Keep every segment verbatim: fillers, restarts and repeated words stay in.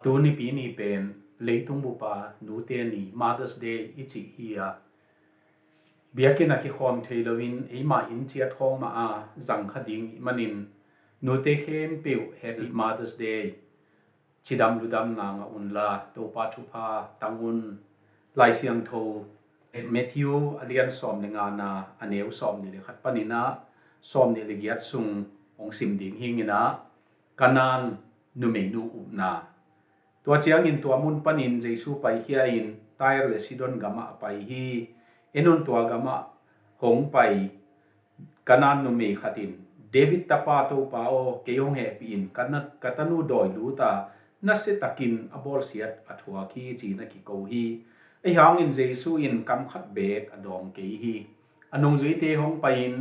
Tu nipi ni pen leitung bupa nute ni, Mother's Day i cih hi a, biakinn a kikhawm thei loin eimah inn ciat khawng mah a zang kha ding ih manin, nute khempeuh Happy Mother's Day. Cidam ludam na ngah unla, Topa thupha tang un. Lai Siangtho Matthew a lian sawm le ngana, a neu sawm nih le khat panin ah sawm nih le giat sung hong sim ding hi ing ah, Kanaan numeinu upna. Tua ciangin tua mun panin Jesu paikhia in Tyre le Sidon gamah a pai hi. En un, tua gamah hong pai Kanaan numei khat in, "David tapa Topa aw, kei hong hehpih in, ka na-, ka tanu dawi lut a, nasia takin a bawlsiat a thuak hi," ci-in a kiko hi. Ahi hangin Jesu in kam khat beek a dawng kei hi. A nungzuite hong pai-in,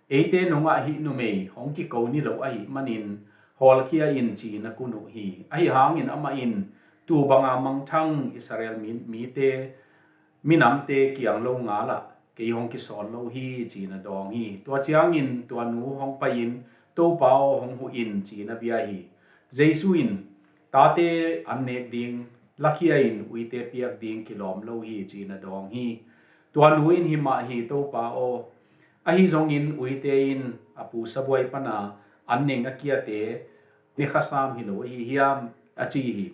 "Eite nungah hih numei hong kiko ni lo ahih manin hawlkhia in," ci-in a kun uh hi. Ahi hangin amah in, "Tuu banga mangthang Israel mi, mite, minamte kiang lo ngalah kei hong kisawl lo hi," ci-in a dawng hi. Tua ciangin tua nu hong pai-in, "Topa aw, hong huh in," ci-in a bia hi. Jesu in, "Tate an nek ding lakhia in uite piak ding kilawm lo hi," ci-in a dawng hi. Tua nu in, "Hi mah hi, Topa aw. Ahi zongin uite in a pu sabuai pana an neng a kiate ne kha sam hi lo ahi hiam?" a ci hi.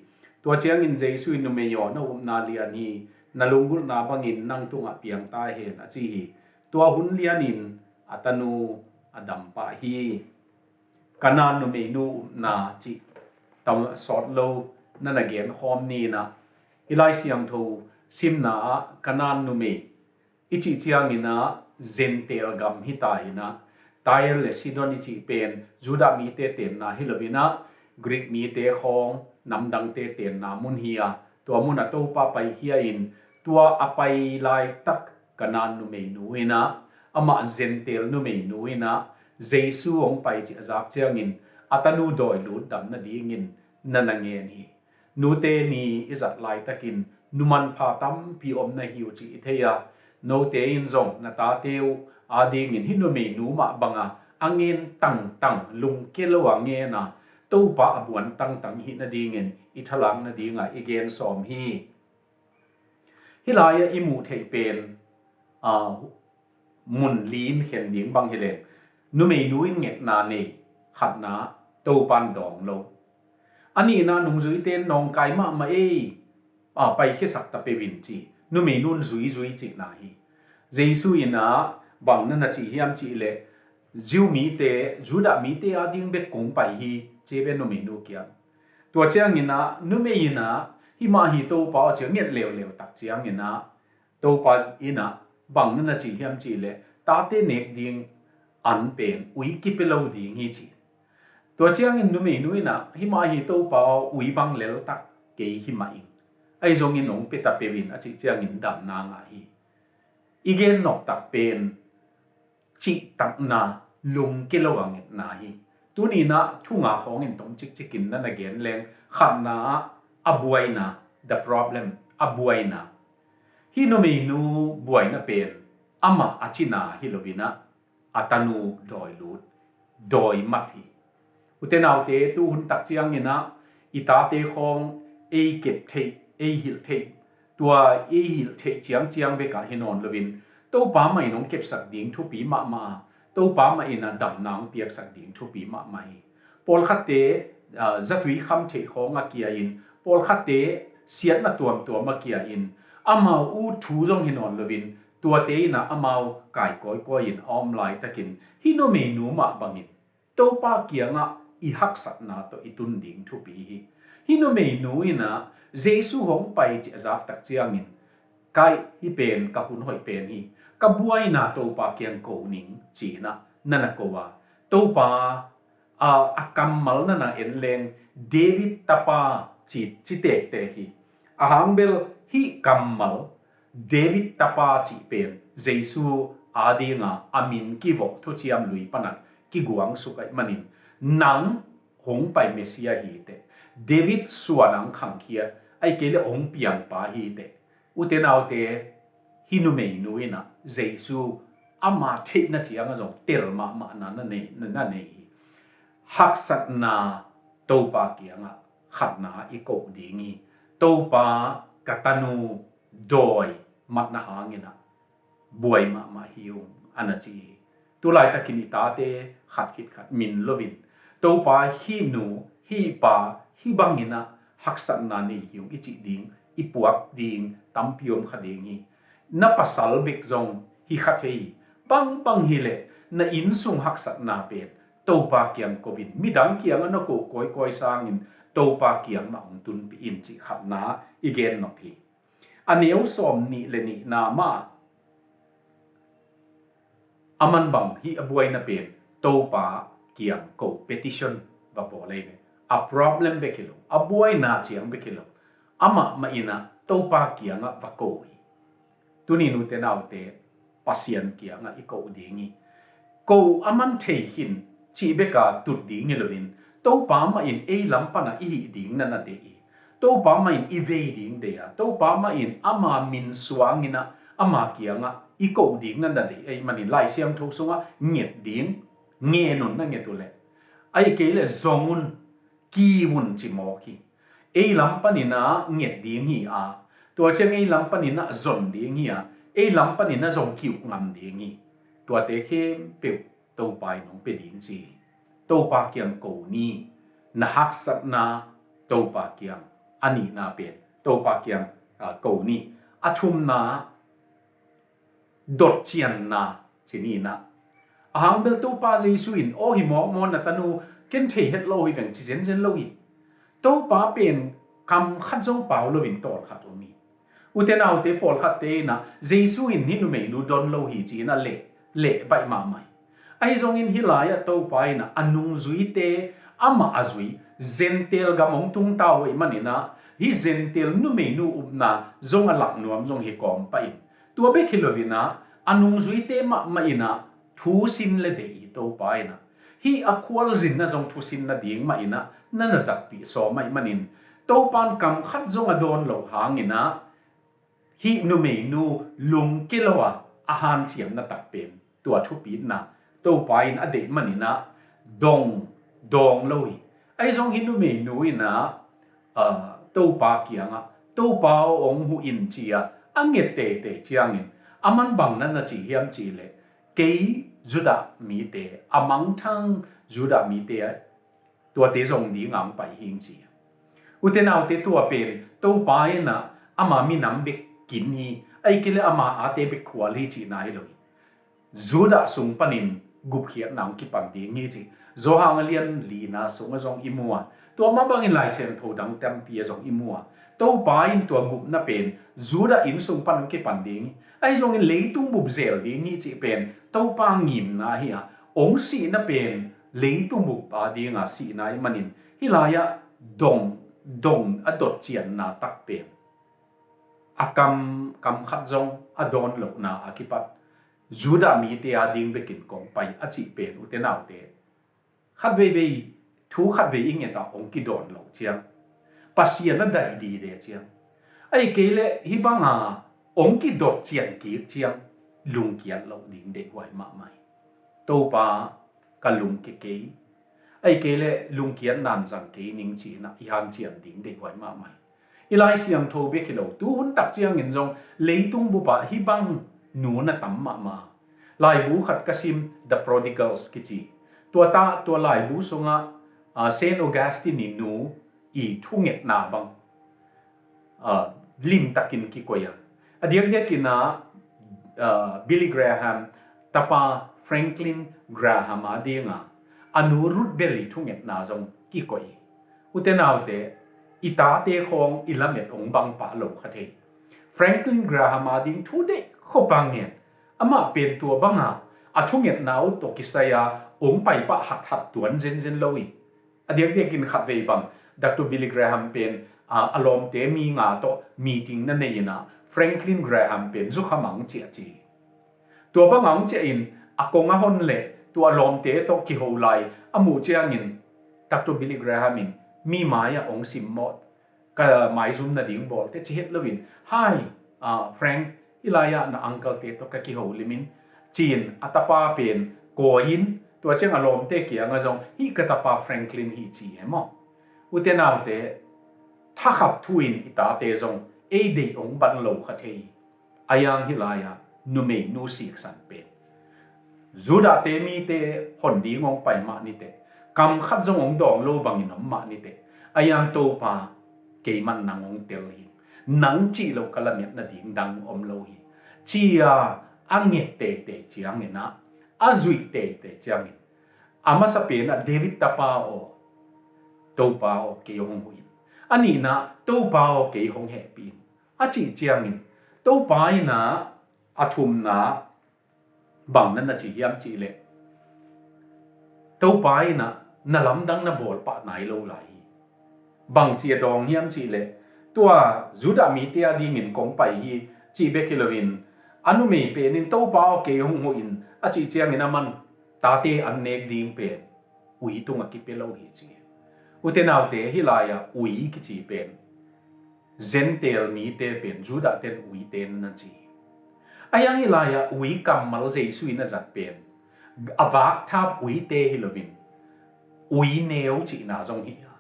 Tua ciangin Jesu in, "Numei aw, na upna lian hi. Na lunggulhna bangin nang tungah piang ta hen," a ci hi. Tua hun lianin a tanu a dam pah hi. Kanaan numeinu upna cih tam sawt lo na na gen khawm ni in ah, hih Lai Siangtho simna ah Kanaan numei i cih ciangin ah Gentile gam hi ta in ah, Tyre le Sidon i cih pen Judah mite tenna hi lo in ah, Greek mite khawng, namdangte tenna mun hi a, tua mun a Topa paikhia in, tua a pai laitak Kanaan numeinu in ah, amah Gentile numeinu in ah, Jesu hong pai cih a zak ciangin a tanu dawi lut dam nadingin na na ngen hi. Nute ni i zat laitakin nu manpha tampi om na hi uh cih i thei a, note in zong na tate uh adingin hih numeinu mah banga a ngen tangtang, lungke lo a ngen a, Topa a buan tangtang i hih nadingin i thalak nadinga i gen sawm hi. Hih lai-ah i muh theih pen, aa, mun li in khen ding bang hi leng, numeinu in ngetna nei, khatna, Topan dawng lo. A nihna, nungzuite in nawngkai mahmah ei, aa, paikhiasak ta peuh in ci, numeinu in zuizui cihna hi. Jesu in ah bang na na ci hiam cih leh, Jew mite, Judah mite ading bek kong pai hi, ci ve numeinu kiang. Tua ciangin ah, numei in ah, "Hi mah hi, Topa aw," ci-a nget leuleu tak ciangin ah, Topa in ah bang na na ci hiam cih leh, "Tate nek ding an pen ui kipia lo ding hi," ci. Tua ciangin numeinu in ah, "Hi mah hi, Topa aw, ui bang lel tak kei hi mah ing. Ahi zongin hong pia ta peuh in," a cih ciangin damna ngah hi. I gen nop tak pen cihtakna, lungke lo a ngetna hi. Tuni in ah thu nga khawngin tom cikcikin na na gen leng, khatna ah a buaina, the problem, a buaina. Hih numeinu buaina pen amah a cina hi lo in ah, a tanu dawi lut, dawi mat hi. Ute naute, tu hun tak ciangin ah i tate khawng ei kep theih, ei hilh theih, tua ei hilh theih ciangciang bekah hi nawn lo in, Topa mah in hong kepsak ding thupi mahmah a, Topa mah in ah damna hong piaksak ding thupi mahmah hi. Pawlkhatte, aa, zatui kham theih khawng a kia in, pawlkhatte siatna tuamtuam a kia in, amau ut thu zong hi nawn lo in, tuate in ah amau kai kawikawi in a om laitakin, hih numeinu mah bangin Topa kiangah i haksatna tawh i tun ding thupi hi. Hih numeinu in ah Jesu hong pai cih a zak tak ciangin, "Kai, hih pen ka hun hoih pen hi, ka buaina Topa kiang ko ning," ci-in ah na na ko a, Topa, a, a kammal na na en leng, "David tapa," ci, ci tektek hi. A hang bel hih kammal David tapa cih pen Jesu adinga a min kivawh thuciam lui pana kiguang suk ahih manin, "Nang hong pai Messiah hi teh, David suan a hong khangkhia, ahih kei leh hong piangpa hi teh." Ute naute, hih numeinu in ah Jesu ama theihna ciangah zong tel mahmahna na nei, na, na nei hi. Haksatna Topa kiangah, khatna i koh ding hi. Topa, ka tanu dawi matna hangin ah buai mahmah hi ung, a na ci hi. Tulaitakin i tate khat khit khat min loin, Topa, hih nu, hih pa, hih bangin ah haksatna nei hi ung i cih ding, i puak ding tampi om kha ding hi. Na pasal bek zong hi kha thei hi. Bangbang hileh na innsung haksatna pen Topa kiang ko in, midang kiangah na koh kawikawi sangin Topa kiang mah hong tunpih in, cih khatna i gen nop hi. A neu sawm nih le nihna mah, a man bang hih a buaina pen Topa kiang ko, petition va bawl ei ve. A problem bek hi lo, a buaina ciang bek hi lo, amah mah in ah Topa kiangah va ko hi. Tuni nute naute, Pasian kiangah i ko ding hi. Ko a man thei khin cih beka tut ding hi loin, Topa mah in ei lam panah i hih ding na na deih hi. Topa mah in i vei ding deih a, Topa mah in ama min suangin ah ama kiangah i ko ding na na deih ahih manin Lai Siangtho sungah nget ding, ngen un na nget uh leh, ahih kei leh zong un, ki un ci mawk hi. Ei lam panin ah nget ding hi a, tua ciang ei lam panin ah zon ding hi a, ei lam panin ah zong ki-uk ngam ding hi. Tuate khempeuh Topa in hong pia ding ci hi. Topa kiang ko ni. Na haksatna Topa kiang, a nihna pen Topa kiang, ah, ko ni. A thumna, dotcianna ci ni in ah, a hang bel Topa Jesu in, "Aw, hi mawkmawk na tanu, ken thei het lo hi veng," ci zenzen lo hi. Topa pen kam khat zong pau loin tawlkhat om hi. Ute naute, pawlkhatte in ah Jesu in hih numeinu don lo hi ci-in ah leh, leh baih mahmah hi. Ahi zongin hih lai-ah Topa in ah a nungzuite amah a zui, Gentile gam hong tung ta uh ahih manin ah hih Gentile numeinu upna zong a lak nuam zong hi kawm pah in, tua bek hi loin ah a nungzuite mahmah in ah thu sin le deih hi. Topa in ah hih a khualzinna zong thusin nading mah in ah na na zatpih sawm ahih manin, Topa in kam khat zong a dawn loh hangin ah hih numeinu lungke lo a, a hanciamna tak pen tua thupitna Topa in a deih manin ah dong, dawng lo hi. Ahi zong hih numeinu in ah, ah, Topa kiangah, "Topa aw, hong huh in," ci-a a nget teitei ciangin, a man bang na na ci hiam cih leh, "Kei Judah mite, a mangthang Judah mite, tuate zong dinga hong pai hi ing," ci. Ute naute, tua pen Topa in ah ama minam bek kin hi, ahih kei leh ama ate bek khual hi cihna hi lo hi. Judah sung panin gupkhiatna hong kipan ding hi cih Johan a lian lina sungah zong i mu a, tua mah bangin Lai Siangtho dang tampi ah zong i mu a, Topa in tua gupna pen Judah inn sung pan hong kipan ding hi. Ahi zongin leitung bup zel ding hi cih pen Topa ngimna hi a, hong sihna pen leitung bup a dinga sihna ahih manin, hih lai-ah dong, dong a dotcianna tak pen a kam, kam khat zong a dawn lohna a kipat Judah mite a ding bekin kong pai a cih pen, ute naute, khat veivei, thu khat vei i nget a hong kidawn loh ciang, Pasian a daih dide ciang, ahih kei leh hih banga hong kidotcian kik ciang lungkiat loh ding deihhuai mahmah hi. Topa, ka lungke kei, ahih kei leh lungkiatna in zang kei ning ci-in ah i hanciam ding deihhuai mahmah hi. I Lai Siangtho bek hi lo, tuhun tak ciangin zong leitung bupah hih bang nu na tam mahmah. Laibu khat ka sim, The Prodigals kici. Tua ta, tua laibu sungah, ah, Saint Augustine i nu i thungetna bang, ah, limtakin kikoih a, a diakdiakin ah, ah, Billy Graham tapa Franklin Graham a dinga a nu Ruth Bell i thungetna zong kikoih hi. Ute naute, i tate khawng i lamet hong bang pah lo kha thei. Franklin Graham a ding thu deih khop a ngen. Amah pen tua banga a thungetna uh tawh kisai-a hong pai pah hathat tuan zenzen lo hi. A diakdiakin khatvei bang, Doctor Billy Graham pen, ah, a lawmte mi nga tawh meeting na nei in ah, Franklin Graham pen zukham a hong ciah ci hi. Tua banga hong ciah in a kong a hon leh tua a lawmte tawh kiho lai a muh ciangin, Doctor Billy Graham in mi mai-ah hong simmawh, ka maizum nading bawlte ci het loin, "Hi, ah, Frank, hih lai-ah na uncle-te tawh ka kiho lim in," ci-in a tapa pen kawi in, tua ciang a lawmte kiangah zong, "Hih ka tapa Franklin hi," ci hi maw. Ute naute, thakhap thu in i tate zong ei deih hong ban lo kha thei hi. A hiang hih lai-ah numeinu siksan pen Judah-te mite hon ding hong pai mah niteh, kam khat zong hong dawng lo bangin om mah niteh, a hiang Topa, keimah nang hong tel hi. Nang cih loh ka lametna ding dang om lo hi, ci-a a nget teitei ciangin ah, a zuih teitei ciangin, a masa penah David tapa aw, Topa aw, kei hong huh in. A nihna, Topa aw, kei hong hehpih in, a cih ciangin, Topa in ah a thumna bang na na ci hiam cihleh, Topa in ah na lamdang na bawl pah nai lo lai hi. Bangci a dawng hiam cihleh, tua Judah mite a dingin kong pai hi, cih bek hi loin, a numei pen in, Topa aw, kei hong huh in, a cih ciangin aman tate an nek ding pen ui tungah kipia lo hi, ci hi. Ute naute, hih lai-ah ui kici pen Gentile mite pen Judah-te in uite na ci hi. A hiang hih lai-ah ui kammal Jesu in a zat pen a vakthap uite hi loin, ui neu cihna zong hi a,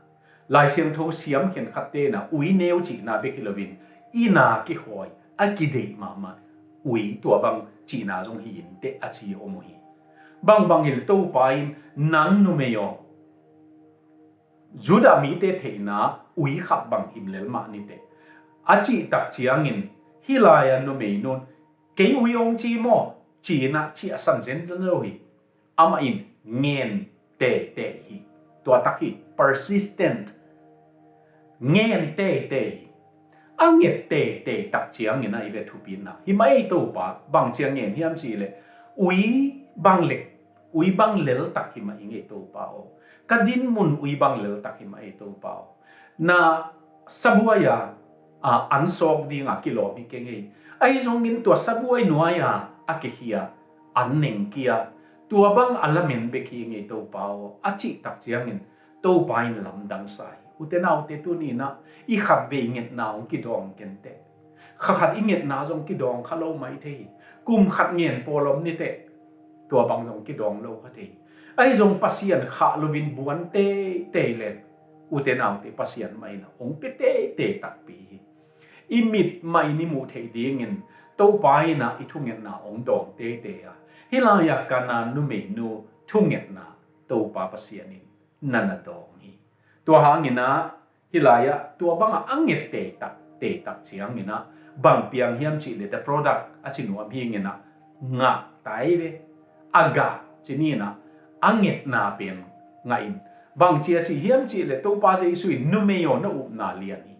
Lai Siangtho siam khenkhatte in ah ui neu cihna bek hi loin, inn-a kihawi, a kideih mahmah ui, tua bang cihna zong hi inteh, a ci om uh hi. Bangbang hileh Topa in, nang numei aw, Judah mite theihna ui khat bang him lel mah niteh, a cih tak ciangin, hih lai-ah numeinu in, kei ui hong ci maw, ci-in ah ciahsan zenzen lo hi. Amah in ngen teitei hi. Tua tak hi, persistent. Ngen teitei hi. A nget teitei tak ciangin ah i ve thupina hi mah ei Topa, bang ciang ngen hiam cihleh, ui bang lek, ui bang lel tak hi mah ing ei Topa aw. Ka dinmun ui bang lel tak hi mah ei Topa aw. Na sabuai-a, a, an sawk dinga kilawm hi keng ei. Ahi zongin tua sabuai nuai-a a kikhia, an nengkia, tua bang a lamen bek hi ing ei Topa aw, a cih tak ciangin Topa in lamdang sa hi. Ute naute, tuni-in ah i khatvei ngetna hong kidawng kenteh. Kha khat i ngetna zong kidawng kha lo mah i thei hi. Kum khat ngen pawl om niteh, tua bang zong kidawng lo kha thei hi. Ahi zong Pasian khah loin buan teitei leng, ute naute, Pasian mah in ah hong pia teitei takpi hi. I mit mah in i muh theih dingin Topa in ah i thungetna hong dawng teitei a, hih lai-ah Kanaan numeinu thungetna Topa Pasian in na na dawng hi. Tua hangin ah hih lai-ah tua bangah a nget teitak teitak ciangin ah bang piang hiam cihleh, the product a ci nuam hi ing in ah, ngah tai ve. A gah ci ni in ah, a ngetna pen ngah in. Bangci a ci hiam cihleh, Topa Jesu in, numei aw, na upna lian hi.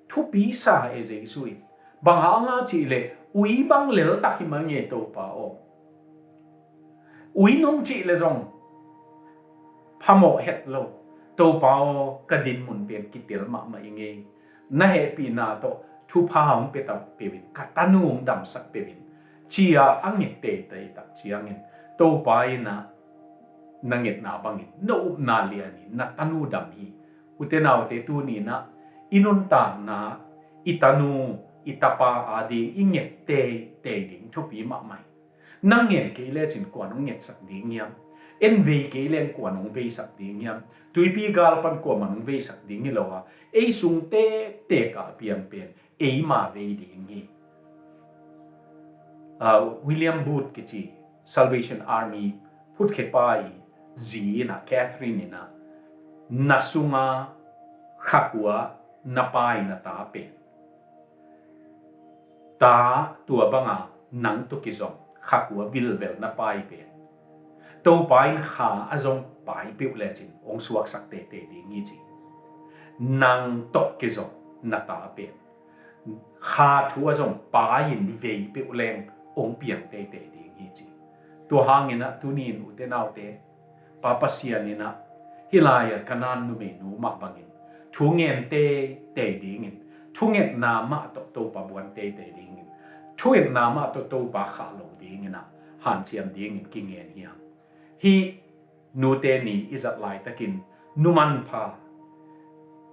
Thupi sa e Jesu in. Bang hanga cihleh, ui bang lel tak hi mah ing ei Topa aw. Ui nong cih leh zong phamawh het lo. Topa aw, ka dinmun pen kitel mahmah ing ei. Na hehpihna tawh thupha hong pia ta peuh in, ka tanu hong damsak peuh in, ci-a a nget teitei tak ciangin, Topa in ah na ngetna bangin na upna lian hi, na tanu dam hi. Ute naute, tuni-in ah i nuntakna, i tanu, i tapa a ding i nget teitei ding thupi mahmah hi. Na ngen kei lecin kua nong ngetsak ding hiam? En vei kei leng kua nong veisak ding hiam? Tuipi gal pan kuamah nong veisak ding hi lo a, ei sung tektek a piang pen eima vei ding hi. Ah, William Booth kici Salvation Army phutkhepa i zi in ah, Catherine in ah, na sunga kha kua na pai na ta pen, ta tua banga nang tawh kizom kha kua vilvel na pai pen, Topa in kha a zong pai peuh lecin hong suaksak teitei ding hi, ci. Nang tawh kizom na ta pen, kha thu a zong pai-in vei peuh leng hong piang teitei ding hi, ci. Tua hangin ah tuni-in, ute naute, Pa Pasian in ah hih lai-ah Kanaan numeinu mah bangin thungen teitei dingin, thungetna mah tawh Topa buan teitei dingin, thungetna mah tawh Topa khah lo dingin ah hanciam dingin kingen hi hang. Hih nute ni i zat laitakin nu manpha,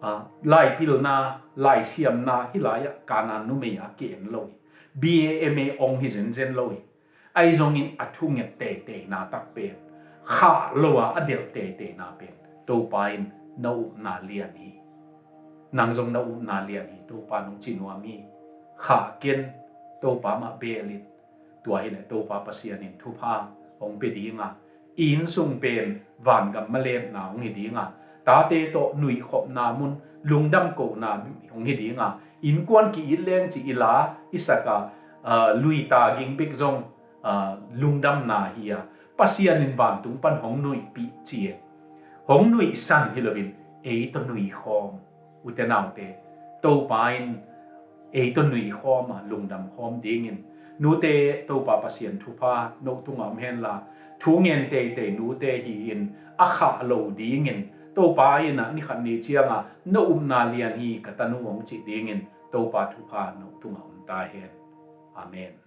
a, laipilna, laisiamna hih lai-ah Kanaan numei a ki-en lo hi. B A, M A ong hi zenzen lo hi. Ahi zongin a thunget teiteina tak pen, khah lo a a delh teiteina pen, Topa in na upna lian hi. Nang zong na upna lian hi, Topa nong ci nuam hi. Khah ken, Topa mah beel in. Tua hileh Topa Pasian in thupha hong pia ding a, i inn sung pen vangam maletna hong hi ding a, tate tawh nuihkhopna mun, lungdam kohna hong hi ding a, innkuan ki-it leng cih i la i sak a, aa, luita ging bek zong, aa, lungdamna hi a, Pasian in vantung pan hong nuihpih ci e. Hong nuihsan hi loin ei tawh nuihkhawm, ute naute, Topa in ei tawh nuihkhawm a, lungdam khawm dingin, nute, Topa Pasian thupha no tungah om henla, thu ngen teitei nute hi-in a khah lo dingin, Topa in a ni khat ni ciangah na upna lian hi ka tanu hong cih dingin Topa thupha no tungah om ta hen. Amen.